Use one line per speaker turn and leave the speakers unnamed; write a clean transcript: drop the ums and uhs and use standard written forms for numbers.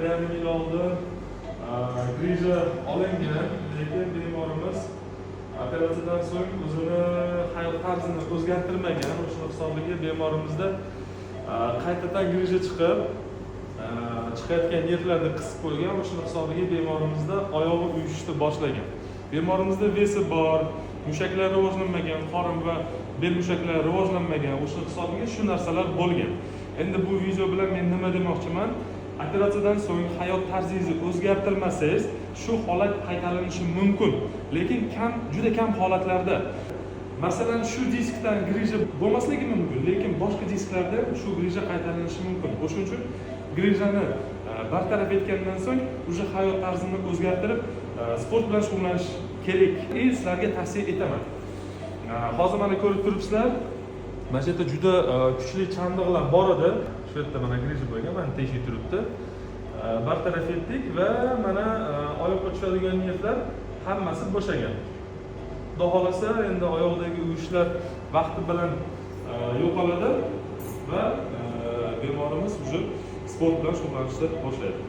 1,5 yil oldin грыжа olingan, lekin bemorimiz operatsiyadan so'ng o'zini hayot tarzini o'zgartirmagan. O'shani hisobiga bemorimizda qaytadan грыжа chiqib, chiqayotgan nervlarni qisib qo'ygan. O'shani hisobiga bemorimizda oyog'i uyushishni boshlagan. Bemorimizda вес i bor, mushaklar rivojlanmagan, qorin va bel mushaklari rivojlanmagan. O'sha hisobiga shu narsalar bo'lgan. Endi bu video bilan men nima demoqchiman? Operatsiyadan so'ng hayot tarzingizni o'zgartirmasangiz, shu holat qaytarilishi mumkin, lekin kam, juda kam holatlarda. Masalan, shu diskdan грыжа bo'lmasligi mumkin, lekin boshqa disklarda shu грыжа qaytarilishi mumkin. O'shuning uchun грыжа ni bartaraf etgandan so'ng уже hayot tarzini o'zgartirib, sport bilan shug'ullanish kerak и sizlarga tavsiya etaman. Hozir mana ko'rib turibsizlar, mana shu yerda juda kuchli chandiqlar bor edi. Shu yerda mana грыжа bo'lgan, mana teshik turibdi. Bartaraf etdik va mana oyoqqa tushadigan nervlar hammasi bo'shagan. Xudo xohlasa, endi oyoqdagi uyushlar vaqti bilan yo'qoladi va bemorimiz уже sport bilan shug'ullanishni boshlaydi.